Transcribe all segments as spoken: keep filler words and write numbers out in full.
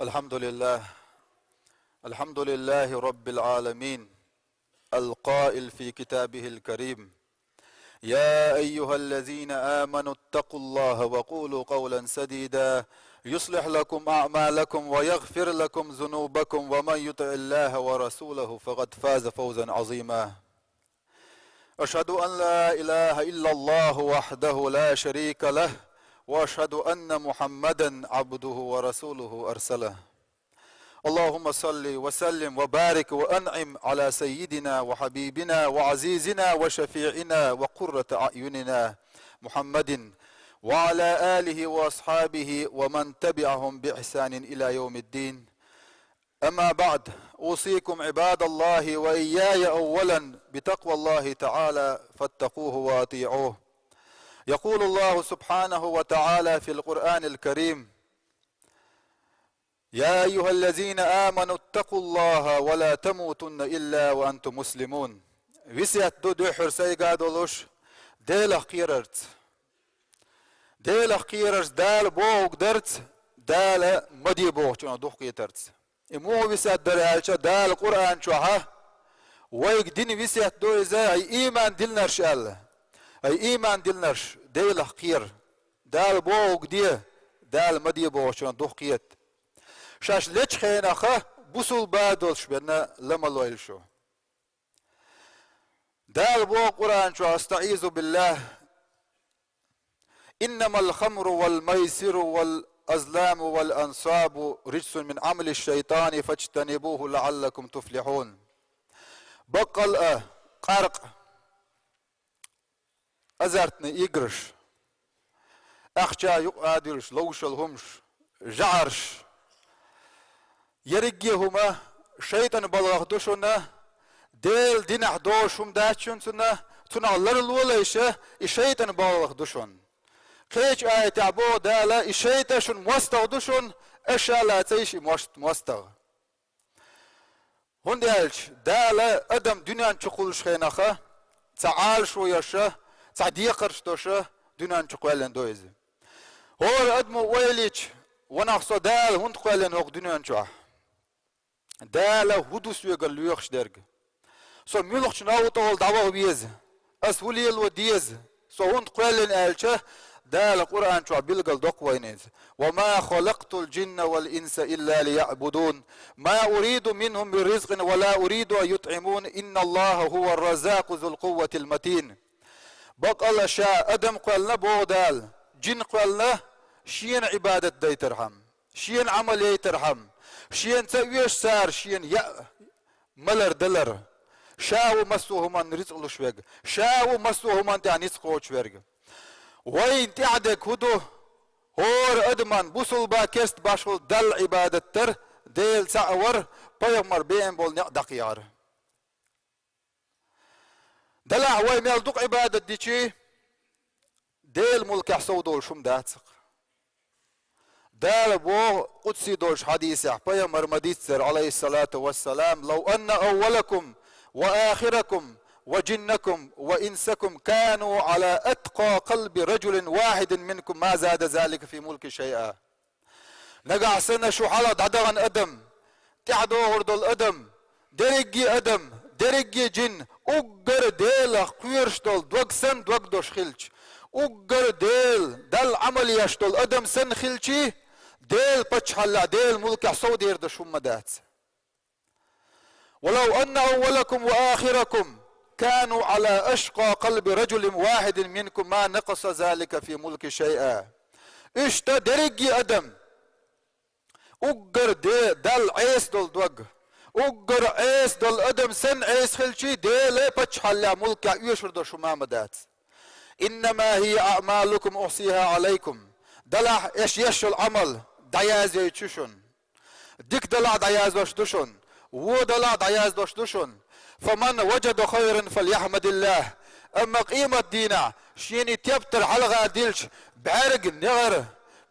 الحمد لله. الحمد لله رب العالمين. القائل في كتابه الكريم: يا أيها الذين آمنوا اتقوا الله وقولوا قولا سديدا يصلح لكم أعمالكم ويغفر لكم ذنوبكم ومن يطع الله ورسوله فقد فاز فوزا عظيما. أشهد أن لا إله إلا الله وحده لا شريك له، وأشهد أن محمدا عبده ورسوله أرسله. اللهم صل وسلم وبارك وأنعم على سيدنا وحبيبنا وعزيزنا وشفيعنا وقرة أعيننا محمد وعلى آله وأصحابه ومن تبعهم بإحسان إلى يوم الدين. أما بعد، أوصيكم عباد الله وإياي أولا بتقوى الله تعالى، فاتقوه وأطيعوه. يقول الله سبحانه وتعالى في القرآن الكريم: يا أيها الذين آمنوا اتقوا الله ولا تموتن إلا وأنتم مسلمون. Весет ду дуьххьара сайга долуш, Делах кхерарца. Делах кхерарца, Дала бохург дарца, Дала ма де бохучунах духкхетарца. И муха весет дара аьлча, Дала Къуръан чохьа вайга дина весет ду иза, ай ийман диллинарш аьлла. Ай ийман диллинарш, Делах кхера. Дала бохург де, Дала ма де бохучунах духкхета. Шаьш лечу хенахха бусулба долуш бен ла ма лойла шу. Дала боху Къуръан чохь: أستعيذ بالله: إنما الخمر والميسر والأزلام والأنصاب رجس من عمل الشيطان فاجتنبوه لعلكم تفلحون. Баккъал а, къаркъа, азартни играш, ахча юкъа а дуьллуш ловшал хӀумаш, жӀараш, ерриге а хӀума шайтӀан балхах ду шуна, Делан динехь доьзна хӀума дац шуна цунна, цунах ларлолайша, и шайтӀан балхах ду шуна. Кхечу аятехь боху Дала: и шайтӀа шуна мостагӀа ду шуна, аша а лацийша и мос-, мостагӀа. ХӀунда аьлча Дала адам дуьнен чу кхуллучу хенахха цхьа Ӏалашо йош, цхьа декхарш дош дуьнен чу кхоьллина ду иза. ХӀора адамо ойла йича, ванах со Дала хӀунда кхоьллина хӀокху дуьнен чохь? Дала хӀун ду соьгара лоьхуш дерг? Со муьлхачу новкъа тӀехула дӀаваха веза? Ас хӀун лело деза? Со хӀунда кхоьллина аьлча, Дала Къуръан чохь билгал доккху вайна иза: وما خلقت الجن والإنس إلا ليعبدون ما أريد منهم من رزق وما أريد أن يطعمون إن الله هو الرزاق ذو القوة المتين. Баккъал а ша адам кхоьллина, боху Дала, жин кхоьллина, шена Ӏибадат дайтархьама, шена Ӏамал яйтархьама, шена ца оьшу цара шена яа малар далар. Ша ву массо а хӀуманна рицкъ луш верг, ша ву массо а хӀуманна тӀехь ницкъ кхочуш верг. Вайна тӀехь дерг хӀун ду? ХӀора адаман, бусулба, керста башхалла, Далла Ӏибадат дар, Дела цхьаъ вар, пайхамар беана болу некъ дӀакхехьар. Делахь вай мел дукха Ӏибадат дичи, Делан мулкехь сов долуш хӀума дац-кх. Дала боху къудсий долчу хьадисехь, пайхамар ма-дийццара, Ӏалайхиссалату вассалам: لو أن أولكم وآخركم وجنكم وإنسكم كانوا على أتقى قلب رجل واحد منكم ما زاد ذلك في ملكي شيئا. Нагахь санна шу хьалха дӀадахана адам, тӀаьхьадогӀур долу адам, дерриге адам, дерриге жин уггар Делах кхоьруш долу дог санна дог долуш хилча, уггар Дела, Далла Ӏамал еш долу адам санна хилчий, Делан паччахьаллехь, Делан мулкехь сов дер долуш хӀума ма дац. ولو أن أولكم وآخركم كانوا على أتقى قلب رجل واحد منكم ما نقص ذلك في ملكي شيئا. Иштта дерриге адам, уггар Де-, Далла Ӏеса долу дог, уггар Ӏеса долу адам санна Ӏеса хилчий, Делан паччахьаллехь, мулкехь оьшур долуш хӀума ма дац. إنما هي أعمالكم أحصيها عليكم. Делахь аша еш йолу Ӏамал дӀаяздойту шуна. Дика делахь дӀаяздош ду шуна, вон делахь дӀаяздош ду шуна. فمن وجد خيرا فليحمد الله. Амма къематдийнахь шена и тептар хьалха дилча, бӀаьрг, негӀар,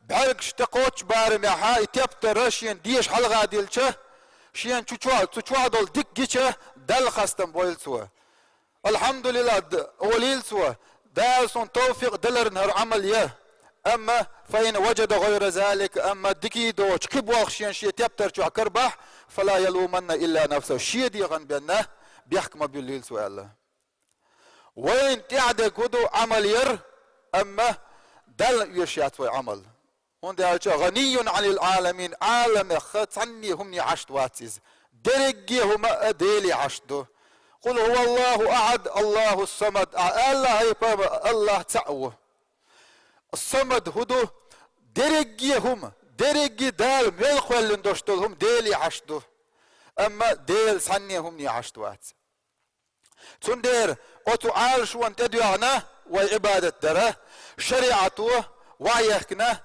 бӀаьргаш тӀекхоччу барамехьа и тептар шена деша хьалха дилча, шена чу чохь, цу чохь долу дика гича, Далла хастам бойла цо. Алхьамдулиллах, д-, олийла цо, Дала суна тавфикъ деларна хӀара Ӏамал ян. Амма فإن وجد غير ذلك, амма дика доцуш кхин болх шен шен тептар чохь карабахь, فلا يلومن إلا نفسه, шен дегӀан бен бехк ма буьллийла цо аьлла. Вайна тӀехь дерг хӀун ду, Ӏамал яр, амма Далла оьшуш яц вай Ӏамал. ХӀунда аьлча غني عن العالمين, Ӏаламех цхьанне хӀумане хьашт вац иза. Дерриге хӀума а Деле хьашт ду. قل هو الله أحد، الله الصمد, ахь ала хьайна, пайхамар, АллахӀ цхьаъ ву. Самад хӀун ду? Дерриге хӀума, дерриге Дала мел кхоьллина долуш долу хӀума Деле хьашт ду. Амма Дела цхьанне хӀумане хьашт вац. Цундела оцу Ӏалашонна тӀедоьгӀна вай Ӏибадат дара, шариӀато ваьхкина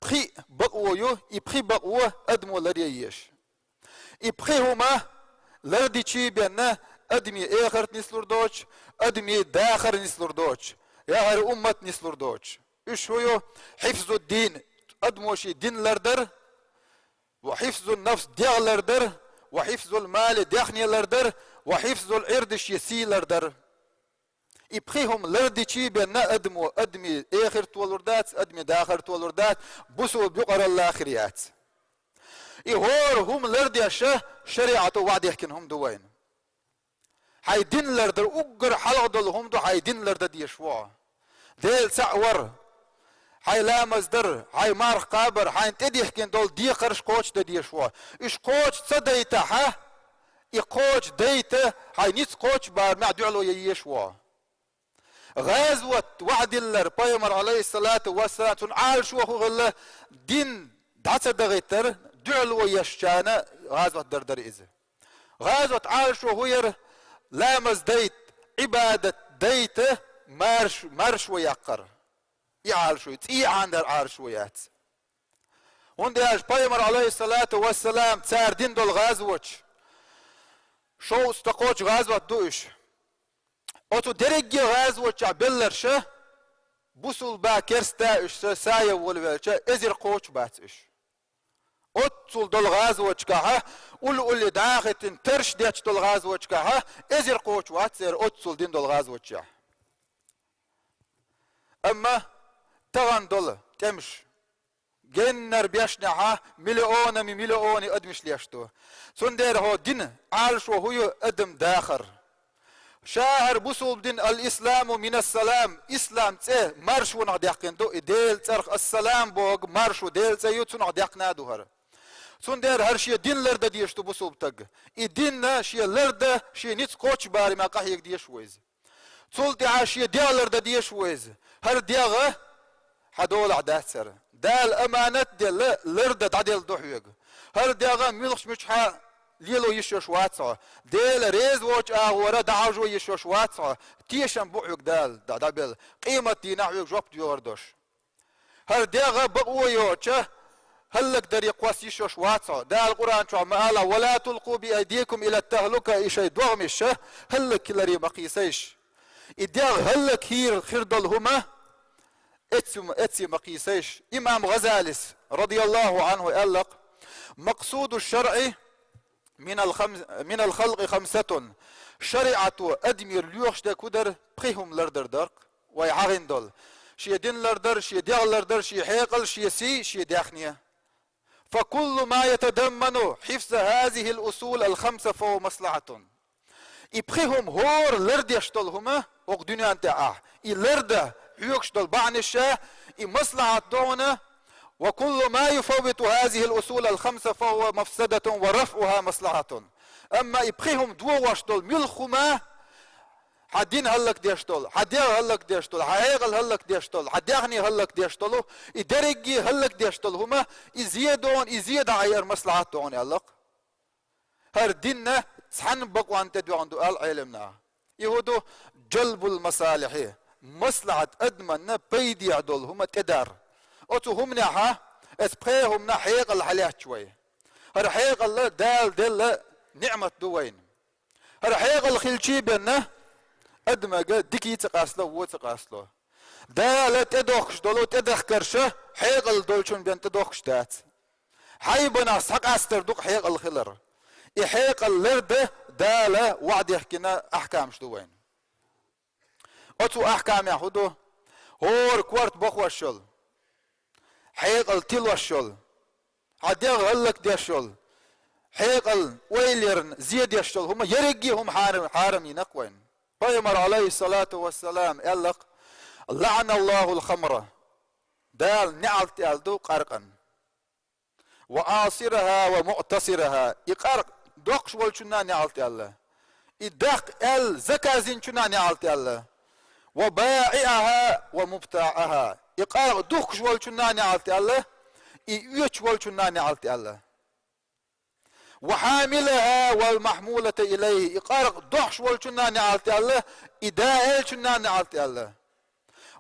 пхи бакъо ю, и пхи бакъо адамо ларъян езаш. И пхи хӀума лардича бен адамийн эхарт нислур доцуш, адамийн дахар нислур доцуш, я хӀара уммат нислур доцуш. Уьш хӀун ю? حفظ الدين, адамо шен дин лардар, وحفظ النفس, дегӀ лардар, وحفظ المال, даьхни лардар, وحفظ العرض, шен сий лардар. И пхи хӀума лардича бен адамо адамийн эхарт толур дац, адамийн дахар толур дац, бусалба юкъаралла хир яц. И хӀора хӀума лардеш шариӀато ваьхкина хӀума ду вайна. Хьайн дин лардар уггар хьалха долу хӀума ду, хьайн дин лардан дезаш ву хьо. Дела цхьаъ вар, хьайн ламаз дар, хьайн марха кхабар, хьайна тӀедихкина долу декхарш кхочушдан дезаш ву хьо. Уьш кхочуш ца дайтахь, и кхочуш дайта, хьайн ницкъ кхочуш барамехь дуьхьало ян езаш ву хьо. ГӀазот ваьхьа диллар, пайхамар, Ӏалайхиссалату вассалам, цуьнан Ӏалашо хӀун хилла, дин дӀа ца дахийтар, дуьхьало ешчарна гӀазот дар дара иза. ГӀазот Ӏалашо хӀун яра? Ламаз дайта, Ӏибадат дайта, марш-, маршо яккхар. И Ӏалашо, цӀий Ӏандар Ӏалашо яц. ХӀунда аьлча пайхамар, Ӏалайхиссалату вассалам, цара дина долу гӀазоташ, шовзткъа кхочу гӀазот ду уьш. Оцу дерриге гӀазотчохь белларш, бусулба, керста уьш са, сая волавелча, эзар кхочуш бац уьш. Оццул долу гӀазотчохь, улле-улле дӀа а хӀиттина, тарш детташ долу гӀазотчохь, эзар кхочуш вац церан оццул дина долу гӀазотчохь. Амма тахана долу тӀемаш, геннара бешнехь миллионами миллиони адамаш леш ду. Цундела хӀокху динан Ӏалашо хӀун ю? Адам дахар. Ша хӀара бусулба дин, الإسلام من السلام, ислам цӀе маршонах даьккхина ду, и Делан цӀарах ас-салам бохург маршо Делан цӀе ю, цунах даьккхина а ду хӀара. Цундела хӀара шен дин лардан дезаш ду бусулба стаг. И дин шен лардан, шен ницкъ кхочуш барамехь къахьега дезаш ву иза. Цул тӀаьхьа шен дегӀ лардан дезаш ву иза. ХӀара дегӀ хьан долахь дац хӀара. Дала аманат а делла, лардан дӀаделла ду хьоьга. ХӀара дегӀ муьлххачу муьтӀахь лело йиш йолуш вац хьо. Дела реза воцучу агӀора дӀахьажо йиш йолуш вац хьо. Тешам бу хьоьга Дала дӀа-, дӀабелла. Къематдийнахь хьоьга жоп доьхур долуш. ХӀара дегӀ бакъо йоцуш, хӀаллакдаре кхосса йиш йолуш вац хьо. Дала Къуръан чохь ма ала: «ولا تلقوا بأيديكم إلى التهلكة», и шайн догӀмаш хӀаллакьхиларе ма кхийсайша. И дегӀ хӀаллакьхир хир долу хӀума эцци, эцци ма кхийсайша. Имам ГӀазалис, радияллаху Ӏанху, аьлла-кх: «مقصود الشرع من الخم-، من الخلق خمسة». ШариӀато адамера лоьхуш дерг хӀун дара? Пхи хӀума лардар дара-кх. Вай хьахийна долу. Шен дин лардар, шен дегӀ лардар, шен хьекъал, шен сий, шен даьхни. «فكل ما يتضمن حفظ هذه الأصول الخمسة فهو مصلحة». И пхи хӀума хӀора лардеш долу хӀума, хӀокху дуьнен тӀехь, и лардан хьоьгуш долу бахьанаш, и маслахьат ду хьуна, «وكل ما يفوت هذه الأصول الخمسة فهو مفسدة ورفعها مصلحة». Амма и пхи хӀума дохош долу муьлхха хӀума, хьан дин хӀаллакдеш долу, хьан дегӀ хӀаллакдеш долу, хьан хьекъал хӀаллакдеш долу, хьан даьхни хӀаллакдеш долу, и дерриге хӀаллакдеш долу хӀума, и зе ду хьуна, и зе дӀаайар маслахьат ду хьуна аьлла-кх. ХӀара дин цхьана бакъонна тӀедоьгӀна ду аьлла Ӏеламнаха. И хӀун ду? «جلب المصالح», маслахьат, адамна пайдехь долу хӀума тӀедар. Оцу хӀуманехь, эцу пхи хӀуманах хьекъал хьалаьцча вай. ХӀара хьекъал Дала делла ниӀмат ду вайна. ХӀара хьекъал хилча бен адамага дика а ца къастало, вон а ца къастало. Дала тӀедохкуш долу тӀедахкарш хьекъал долчун бен тӀедохкуш дац. Хьайбанах схьакъастар ду-кх хьекъал хилар. И хьекъал лардан Дала ваӀда дехкина ахькамаш ду вайна. Оцу ахькамехь хӀун ду? ХӀора корта бохош йолу, хьекъал тилош йолу, хьан дегӀ гӀаллакдеш йолу, хьекъал, ойларна зе деш йолу хӀума, ерриге а хӀума хьарам, хьарам йина-кх вайна. Пайхамар, Ӏалайхиссалату вассалам, аьлла-кх: «ЛаӀаналлахул хамра». Дала неӀалт аьлла ду къаркъан. «Ва асираха ва муӀтасираха». И къаркъа доккхуш волчунна неӀалт аьлла. И даккха аьлла заказ йинчунна неӀалт аьлла. «Ва баиаха ва мубтаӀаха». И къаркъа духкуш волчунна неӀалт аьлла. И оьцуш волчунна неӀалт аьлла. «Ва хьамилаха вал махьмулата илайхи». И къаркъа дохьуш волчунна неӀалт аьлла. И да аьллачунна неӀалт аьлла.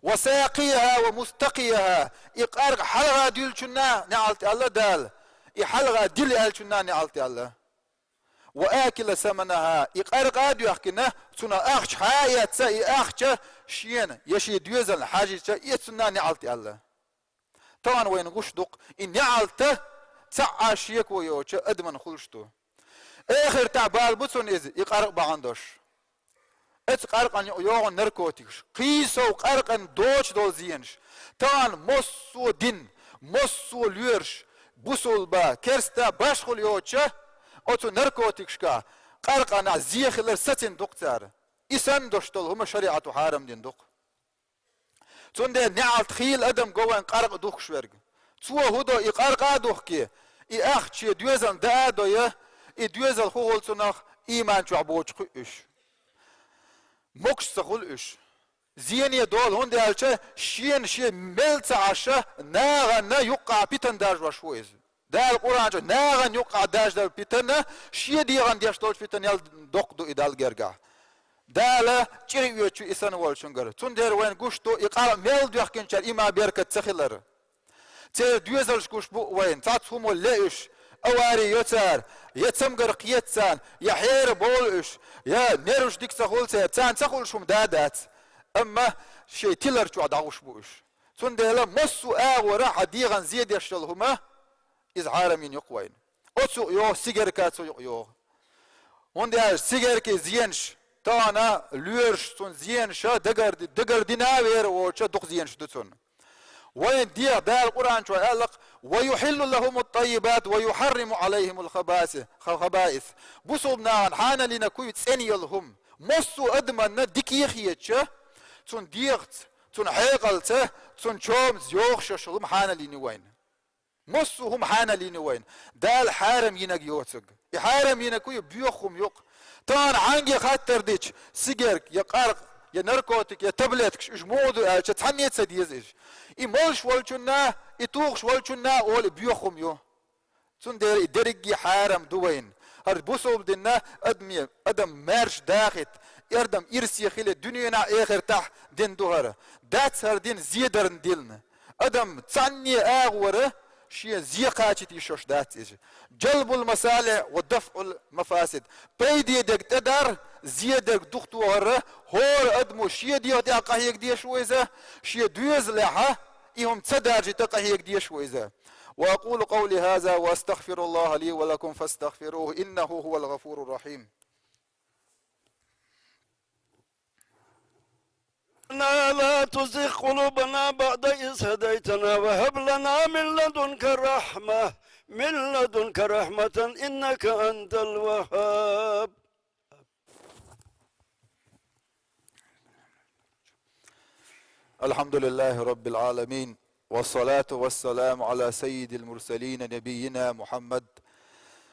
«Ва сакъийха ва мустакъийха». И къаркъа хьалха дуьллучунна неӀалт аьлла Дала. И хьалха дилла аьллачунна неӀалт аьлла. «Ва акила саманаха». И къаркъа а доьхкина, цунах ахча хьа а эцна, и ахча шена я шен доьзална хьажийча, эцунна неӀалт аьлла. Тахана вайна гуш ду-кх, и неӀалт цхьа а шеко йоцучу адамна хуьлуш ду. Эхартахь бала бу цунна иза, и къаркъа бахьана долуш. Оцу къаркъана юкъа йогӀу наркотикаш, кхин сов къаркъана доцуш долу зенаш. Тахана массо а дин, массо а лоьраш, бусулба, керста, башхалла йоцуш, оцу наркотикашкахь, къаркъанахь зе хилар сацийна ду-кх цара. И санна долуш долу хӀума шариӀато хьарам дина ду-кх. Цундела неӀалт хийла адам го вайн къаркъа духкуш верг. Цо хӀун до, и къаркъа а духке, и ахча шен доьзална даа а дой, и доьзал хӀун хуьлу цунах, ийман чохь боцуш кхуьу уьш. Могуш ца хуьлу уьш. Зене долу, хӀунда аьлча шена шен мел ца Ӏаш, нахана юккъахь питана даржош ву иза. Дала Къуръан чу: «Нахана юккъахь даржадала питана, шен дегӀана деш долчу питанел доккха ду и Далла гергахь». Дала чӀир оьцучу и санна волчуьнгара. Цундела вайна гуш ду и къаркъа мел доьхкинчара и ма беркат ца хилар. Церан доьзалш гуш бу вайна, цхьацца хӀума ле уьш, авари йо цара, я цамгар кхета царна, я хьера бовлу уьш, я нерваш дика ца хуьлу церан, царна ца хуьлуш хӀума да дац. Амма шайн тилар чохь дӀагӀуш бу уьш. Цундела массо а агӀора хьан дегӀана зе деш йолу хӀума, иза хьарам йина ю-кх вайна. Оцу юкъа йогӀу, сигарка цу юкъа йогӀу. ХӀунда аьлча сигаркин зенаш, тахана лоьраш цунна зенаш, дагар-, дагардина а вер а воцуш, дукха зенаш ду цунна. Вайн дегӀ Дала Къуръан чохь аьлла-кх: «Ва юхьиллу лахумут таййибат ва юхьарриму Ӏалайхимул хабаси-, ха-, хабаис». Бусулба нахана хьанал йина кхуьу цӀена йолу хӀума. Массо а адаманна дика хетча, цунна дегӀаца, цунна хьекъалца, цунна чомаца йогӀуш йолу хӀума хьанал йина ю вайна. Массо а хӀума хьанал йина ю вайна. Дала хьарам йинарг йоцург. И хьарам йинарг кхуьу, боьха хӀума ю-кх. Тахана хьанге хаттар дича, сигарка, я къаркъа, я наркотик, я таблеткаш, уьш муха ду аьлча, цхьанне а ца деза иза. И молуш волчунна, и тухуш волчунна олу, и боьха хӀума ю. Цундела и дерриге хьарам ду вайна. ХӀара бусулба дин адаман, адам маьрша дахийта, и адам ирсе хила, дуьненахь, эхартахь дин ду хӀара. Дац хӀара дин зе дарна диллина. Адам цхьанне а агӀора шен зе кхачийта йиш йолуш дац иза. Джалбул масалихь ва дафӀул мафасид. Пайде дерг тӀедар, зе дерг духатохар, хӀора адамо шен дегӀа тӀехь къахьега дезаш ву иза, шен доьзалехь и хӀума ца даржийта къахьега дезаш ву иза. وأقول قولي هذا وأستغفر الله لي ولكم فاستغفروه إنه هو الغفور الرحيم. ربنا لا تزغ قلوبنا بعد إذ هديتنا وهب لنا من لدنك رحمة، من لدنك رحمة إنك أنت الوهاب. الحمد لله رب العالمين، والصلاة والسلام على سيد المرسلين نبينا محمد.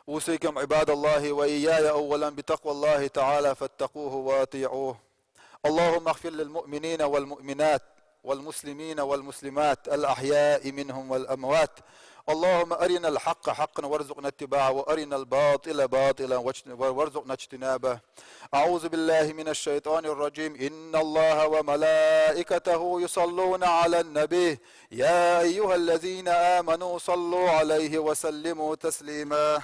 أوصيكم عباد الله وإياي أولا بتقوى الله تعالى فاتقوه وأطيعوه. اللهم اغفر للمؤمنين والمؤمنات والمسلمين والمسلمات الأحياء منهم والأموات. اللهم أرنا الحق حقا وارزقنا اتباعه وأرنا الباطل باطلا واجت-، وارزقنا اجتنابه. أعوذ بالله من الشيطان الرجيم. إن الله وملائكته يصلون على النبي. يا أيها الذين آمنوا صلوا عليه وسلموا تسليما.